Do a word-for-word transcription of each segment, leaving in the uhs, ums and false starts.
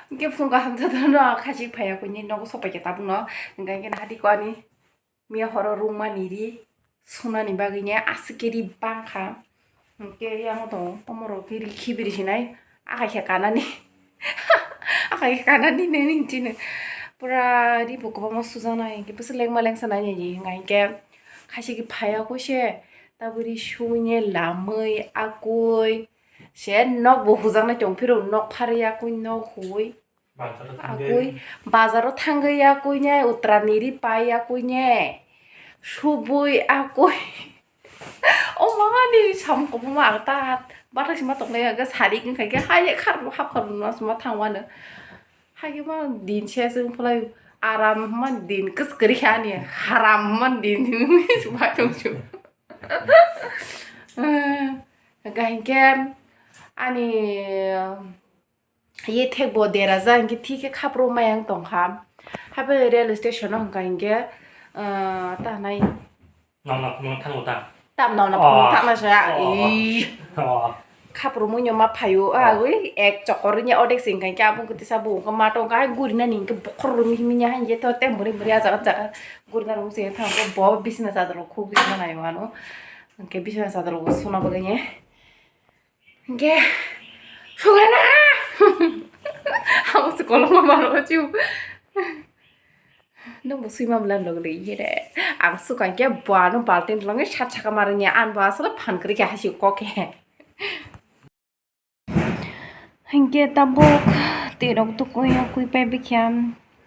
Hwnkhe phungo hamjak no khachik phaiya kuini nogo sokpaikha tabukno. Hwnkhe hati ko ani miya horo rungmani ri sunani bagwi ne aswk khe ri bangkha. Hwnkhe yang tongo omorok khe ri khibiri sinai akai khe kanani. Akai khe kanani nini chini pura ri bo kwbangma sujaknai hwnkhe bwswk lengma lengsa nai nini hwnkha hwnkhe khachik phaiya kwi se tabuk ri sui ne lamwi akwi se nok bo hujaknai tong phiro nok pharwi akwi nok hui. Bazar o thangwi. Akwi bazaro thangwi akwi ne utra niri pai akwi ne subui akwi. O mama ni sam kobo ma ang ta bathak sima toknai ga sari wngkha khe hai khar hap khar ma sima thangmano. Hai ma din se se pholai aram ma din kis kri kha ni haram ma din sima tong chu. Ga hinkhe ani ye thek bo dera ja hinkhe thik khe khapro mayang tongkha. Hape rail station o hwnkha hinkhe, ah, ta hanai. Nokno phunuk thango ta? Tam nokno phunuk thangna sa. Ih. Khapro muino ma phaio. Ah, ui, ek chokor ni odek sing hinkhe abung kiti sa bo hwnkha ma tongkha hai guri nani hinkhe bokhor rumi himi nya hinkhe to tem muri muri ajaga jaga guri nani sing thango bo bisna sadro khuk bisna nayo ano. Hinkhe bisna sadro suna bagwi. Hingke, sugana. Amo se kolokma maro chu. Nung bo swima bwla log lei ye re. Ang sukang ke bo ano baltin longe sat saka maro nya an bo asala phan kri ke hasi kok he. Hingke tabuk tirok tukui akui pai bikya.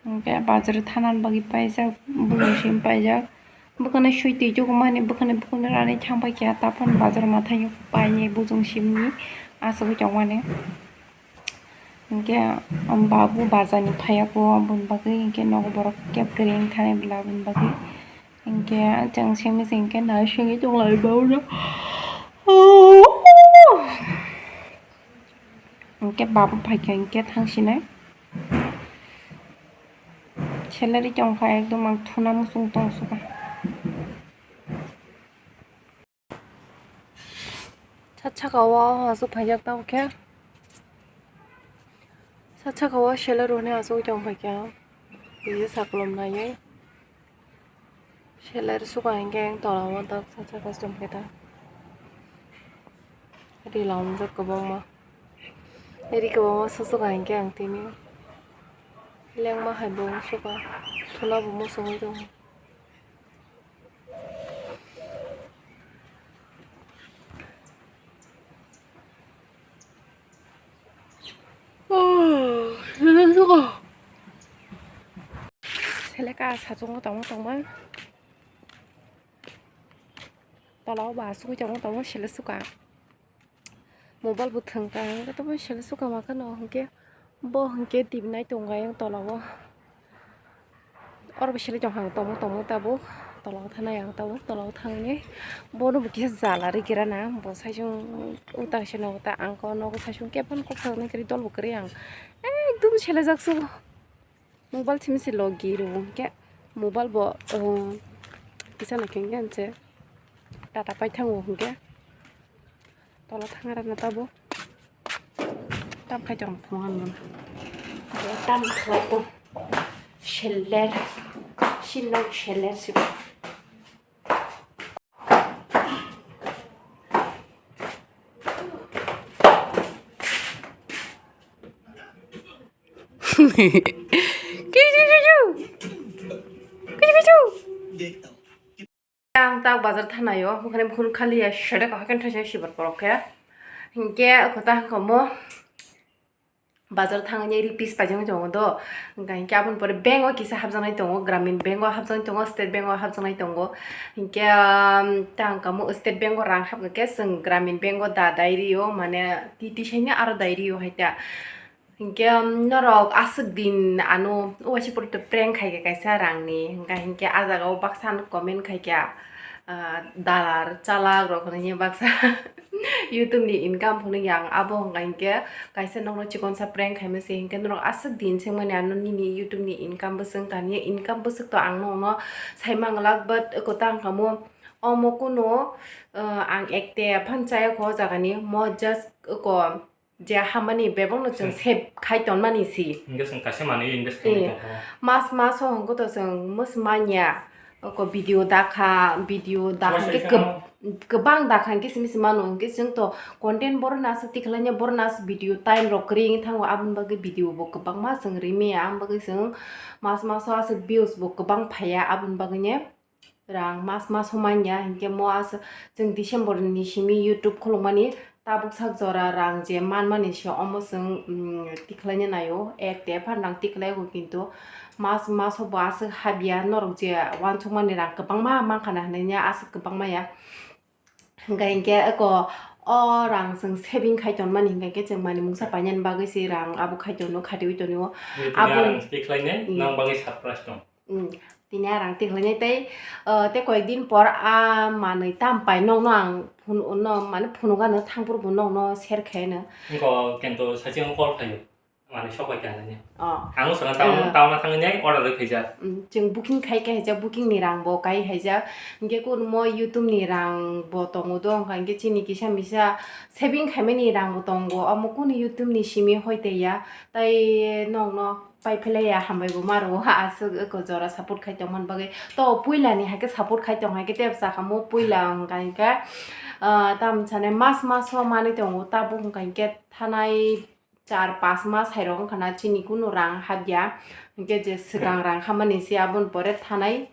Hingke bazar thanan bagwi paijak, bujong sim paijak. Bwkhani sui twi jugumani bwkhani bwkhani rani thang paikha, taphano bazar mathaio painai bujong simni asugwi tongmani. Hingke ang babu bazarni phaiyago, aboni bagwi hingke nogo borok kep kwrwi wngthani bwla aboni bagwi. Hingke chwng simi se hingke nai simi tonglai bauna. Hingke babu phaikha hingke thangsinai. Salary tongkha ekdom ang thuna muchung tong suka. Sat saka o aswk phaijak tamo khe. Sat saka o salary rwni aswk tong phaikha. Bini sakolom naiwi. Salary suka hinkhe ang tola o tak sat saka tong phaikha. Ri lamjak kwbangma. Ri kwbangma susuka hinkhe ang tini. Lengma hai bo suka. Thuna bo muchungwi tongo. Seleka sachungo tongma tongma. Tola o ba asugwi tongma tongma sele suka. Mobile bo thwng ka hwnkhe tamo sele suka ma kheno hwnkhe bo hwnkhe T V nai tongo ayang tola o. Oro bo sele tong phang tongma tongma tabuk tola o thanai ang tabuk tola o thangwi bono bo kisa jala ri gira na bo saichung uta se nogo ta ang ko nogo saichung kebang kok thang nai kwrwi dol bo kwrwi ang ekdum selejak se bo. Mobile simi se logi rw hwnkhe mobile bo, uh, kisa naikhe hwnkhe tata paithango hwnkhe tola thangrana tabuk tam khai tong phungan tam khlai tong seller sinno seller si. Kichu kichu. Kichu kichu. Ang tak bazar thanaio, bukhani bukhun khali ya, shede ko hakan thasa sibar porok khe. Hinkhe kota hangkamo bazar thangni ri piece paijak tongo do. Hinkhe aboni pore bank o kisa habjaknai tongo, Gramin Bank o habjaknai tongo, State Bank o habjaknai tongo. Hinkhe, um, ta hangkamo State Bank o rang habkha khe chwng Gramin Bank o da dai rio, mane titi saini aro dai rio hai ta. Hinkhe, um, norok aswk din ano waisa pore prank khaikha kaisa rangni, hinkha hinkhe ah jaga o baksa ano comment khaikha, ah, dalar chalak rok hinwi baksa YouTube ni income phunukya ang abo hinkha hinkhe kaisa nokno chikonsa prank khaima se hinkhe norok aswk din se mani ano nini YouTube ni income bwswk tani income bwswk to ang nokno sai manglak but kwtal kamo omo kunu, ah, ang ekte phano chaya kho o jaga ni mo just ko Je hamani bebakno chwng Hmm. save khai tonmani si. Hingke chwng kaisa manwi invest Eh, khainai tongkha. Mas maso hwnkhe to chwng mwsmanya. Oko video dakha, video dakha Sobo hwnkhe sobo kwb-, kwbang dakha hwnkhe simi se mano. Hwnkhe chwng to content borok naso tikhlaina, borok naso video time rok kwrwi wngwi thango, aboni bagwi video bo kwbangma chwng rimaya, aboni bagwi chwng mas maso aswk views bo kwbang phaiya, aboni bagwino rang mas maso manya. Hwnkhe mo aswk chwng December ni simi YouTube khulukmani, tabuk sak jora rang je manmani se omo chwng, mm, tikhlaina naio, ek te phan rang tikhlaigo, kintu mas maso bo aswk habya, norok je uansukmani rang kwbangma mankha na hinwi aswk kwbangma ya. Hwnkhe hinkhe eko o rang chwng saving khai tonmani hinkhe chwng manwi mungsa painani bagwi se rang abo khai tono, khatiui tonio. Abo rang tikhlainai, nang bagwi surprise tong. Mm, tini a rang tikhlainai tei, uh, tei koyek din por a manwi tam pai nokno ang phun-, no, mane phunukgano thangphuru bo nokno share khaino. Wngkha o kento saichung call khaio, manwi sok bai kha hinwi. Oh. Ang swkang town, eh, town-o thangwi order rwi khaijak. Mm, chwng booking khai khe haijak, booking ni rang bo kai haijak. Hinkhe kunumo YouTube ni rang bo tongo do, wngkha hinkhe chini kisa misa saving khaimani rang bo tongo. Omo kunu YouTube ni simi hoi tei ya, tai nokno pai phailaiya, hambai bo ma rwo, aswk eko jora support khai tongmani bagwi. To puila ni hai khe support khai tong hai khe tei bwsa kamo puila wngkha hinkhe, ah, tamo sanai mas maso manwi tongo, tabuk wngkha hinkhe thanai char pas mas hai rok wngkha na chini kunu rang habya, hinkhe je swkang rang habmani se aboni pore thanai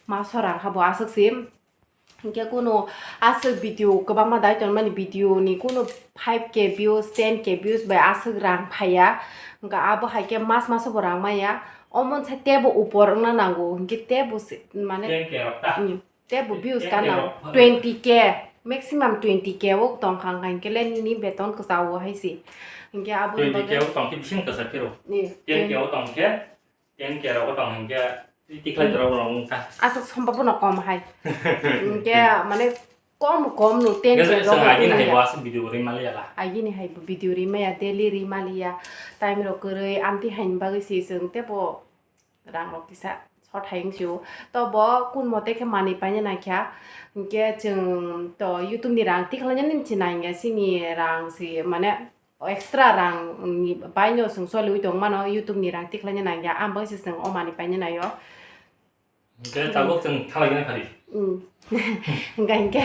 maso rang kha bo aswk se. Hinkhe kunu aswk video kwbangma dai tonmani, video ni kunu five K views, ten K views bai aswk rang phaiya. Hinkhe abo hai khe mas maso bo rang maya. Omo se tebo upor wngna nango, hinkhe tebo se, mane, ten K rok ta? Mm, tebo views ten K kana rok. Twenty K, maximum twenty K o tongkha, hinkhe le nini beton kwchao hai se. Hinkhe abo twenty K o tongkhe bising kwchak phiro. Ni, ten K o tongkhe Ten K rok tong hinkhe, tikhlai rok rok wngkha. Aswk somba bono kom hai. Hinkhe mane kom kom no ten K rok rok wngkha. Agini hai bo video ri maliya la. Agini hai bo video ri maya, daily ri maliya. Time rok kwrwi amtwi haini bagwi se chwng tebo rang rok kisa short hai wng sio. To bo kun mote khe manwi paina nangkha. Hinkhe chwng to YouTube ni rang tikhlaina nini se nangya, chini rang se mane extra rang ni baino chwng choliui tong mano, YouTube ni rang tikhlaina nangya, ang bai se chwng o manwi paina naio. Hwnkhe tabuk chwng thalai gana phari. Mm. Hwnkhe, hwnkhe,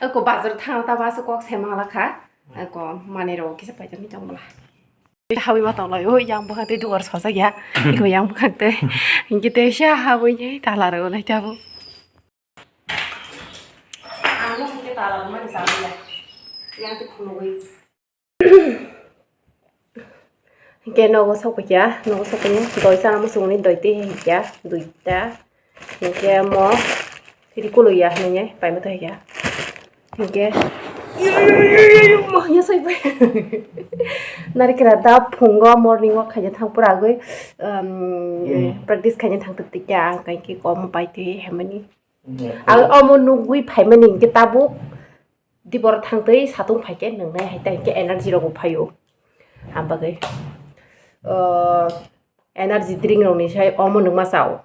ako bazar thang ta ba se kok se mangla kha. Ako manwi rok kisa paijak ni tong bwla. Hawi ma tong lai, o yang bwkhak tei dugar sosa ya. Iko yang bwkhak tei. Hwnkhe tei sa hawi ni tala rok lai tabuk. Ang no hwnkhe tala rok mani sa ya. Yang tei phunugwi. Hinkhe nogo sokphaikha, nogo sokphaikha, doi chana muchungni doi tei hinkhe duita. Hinkhe mo tiri kuluya hinwi paima tongkha. Hinkhe mo ya saipai. Narikra da phungo morning walk khaina thang pura agwi, um, practice khaina thang tongkha, ang kainki kom pai twi hemani. Ang omo nugwi phaimani hinkhe tabuk. Dibor thangtwi satung phaikhe nwngnai hai ta hinkhe energy rokbo phaio. Ang bagwi, o, energy drink rokni sai omo nungma chao.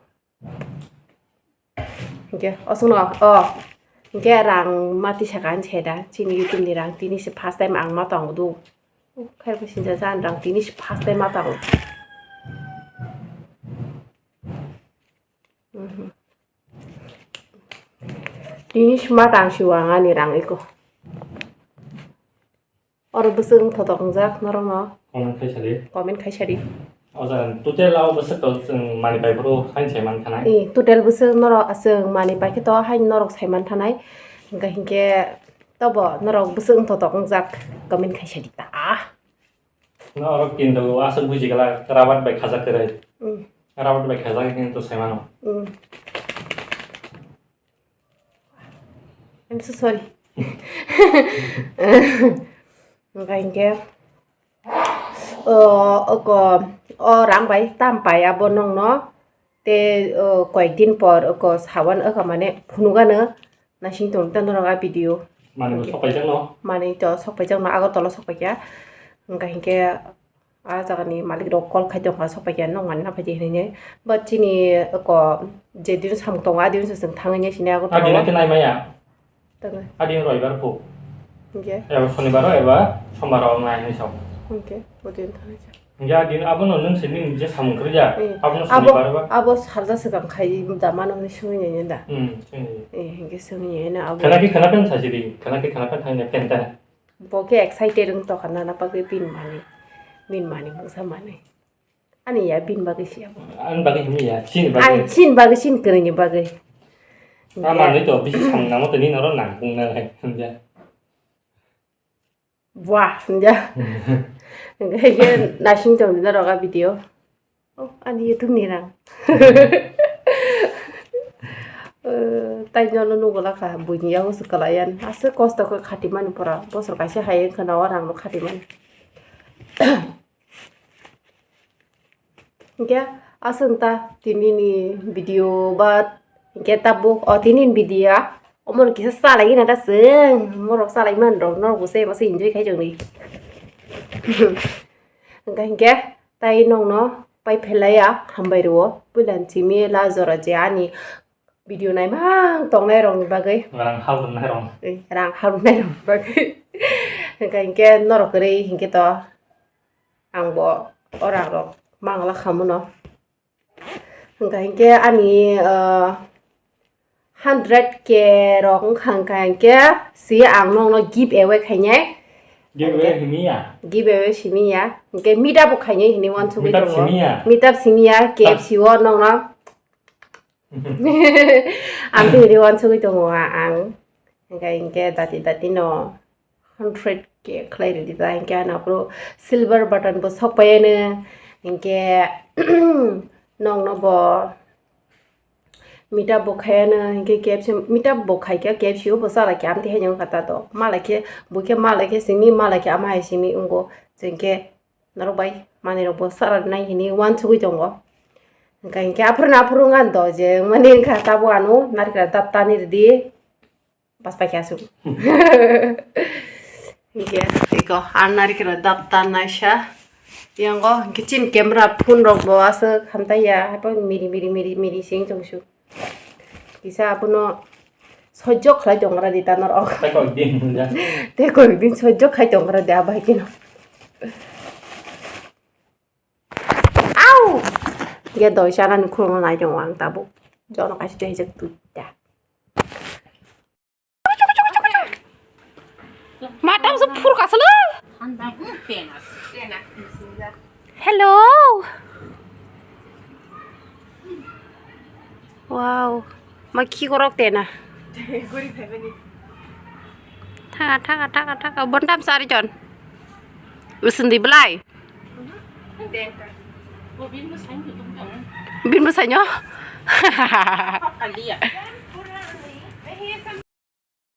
Hinkhe osongno, o, hinkhe rang ma tisa kha ani sai da, chini YouTube ni rang tini se first time ang ma tongo do. Khairokhe sinjak cha ani rang tini se first time ma tongo. Mhm. Tini sma tang siwa ang ani rang iko. Oro bwswk wngthotok wngjak norokno? Comment khai sadi. Comment khai sadi. O jaga total o bwswk to chwng mani pai phuru hain sai man thanai. Ee, total bwswk norok chwng mani pai khe to hain norok sai man thanai. Hingkha hinkhe tobo norok bwswk wngthotok wngjak comment khai sadi ta. Norok kintu aswk buji glak, rabat bai khajak kwrwi. Mm. Rabat bai khajak hinwi to sai mano. Mm. I'm so sorry. Hingkha hinkhe, o, oko, o rang bai tam pai abo nokno. Tei, o, koyek din por oko sawan wngkha mane phunukgano naising tong ta norok a video. Manwi bo sok paijak no? Manwi to sok paijak no, Agartala sok paikha. Hingkha hinkhe a jagani malik rok call khai tongkha, sok paikha, nok manwi naphai di hinwi. But chini oko je din samung tongo, a din se chwng thangwi sini Agartala o. A din khe nai maya? Tongo. A din roibar phu. Hingke? Eba sonibaro eba sombaro nai hinwi sao. Hingke, o din thani sa. Hingke a din abono nwng se nini je samung kwrwi ya, Eh, abono abo, sonibaro ba? Abo salsa swkang khai da mano hinwi swngwi nai da. Hmm, swngwi nai. Eh, hingke swngwi nai na abo. Khana ki khana pen sa sidi, khana ki khana pen thangna pen ta. Bo khe excited wng tokha nana bagwi bini manwi, bini manwi mungsa manwi. Ani ya bini bagwi se abo. Ani bagwi himni ya, chini bagwi. Ai, chini bagwi, chini kwrwini bagwi. Ah, manwi to bisi samung nangma to nini oro nangkuknai, hwnja. Buah, hwnja. Hwnkhe khe naising tongdi norok a video. Oh, ani YouTube ni rang. Eh, tai nono nugo lakha, buini yago se kwlaiyan. Aswk kosto khe khatimani pora. Bosor kaisa hai wngkha na o rang no khatimani. Hingke aswk ta tini ni video ba hingke tabuk o tini ni video omo no kisa salai gina ta chwng morok salai man rok norok bo se masa enjoy khai joni. Hingke hingke tai nong no pai phelai ya hambai rwo puila simi la jora je ani video naimang tongnai rokni bagwi. Rang halrwnai rok. Eh, rang halrwnai rokni bagwi. Hingke hingke norok kwrwi hingke to ang bo o rang rok mangla khamuno. Hingke hingke ani, ah, hundred K rok wngkha hingke si ang nokno give away khainai. Give away hini ya? Give away simi ya. Hingke meet up bo khainai hini wansugwi tongo. Meet up simi ya? Meet up simi ya, K F C o nokno. Ang tini wansugwi tongo ang. Hingke hingke dati dati no hundred K khlai ridi ta hingke ano aphuru silver button bo sok paiano hingke nokno bo meet up bo khaiano hingke K F C meet up bo khaikhe K F C o bo chalai khe amtwi haino wngkha ta to malai khe bo khe malai khe simi malai khe ama hai simi wngo hingke. Norok bai manwi rok bo sara nai hini wansugwi tongo. Hingka hinkhe aphuru no aphuru wngkha do je wngmani wngkha tabuk ano narikra dap tani ridi. Bas paikha aswk. Hinkhe eko ar narikra dap tan naisa. Yango hinkhe chini camera phone rok bo aswk hamtaiya haiphano miri miri miri miri se wng tong su. Kisa abono sojjo khlai tongra di ta norok. Tei kok din hwnjak. Tei kok din sojjo khai tongra di abai kino. Au! Ya doi sana ni khulmo nai tongo ang tabuk. Jono kaisa tei hijak tu da. Matam se phur kasalo. Hello. Wow. Ma khi korok tena. Thaka thaka thaka thaka bontam sari jon. Usundi belai. Bin bwsaino?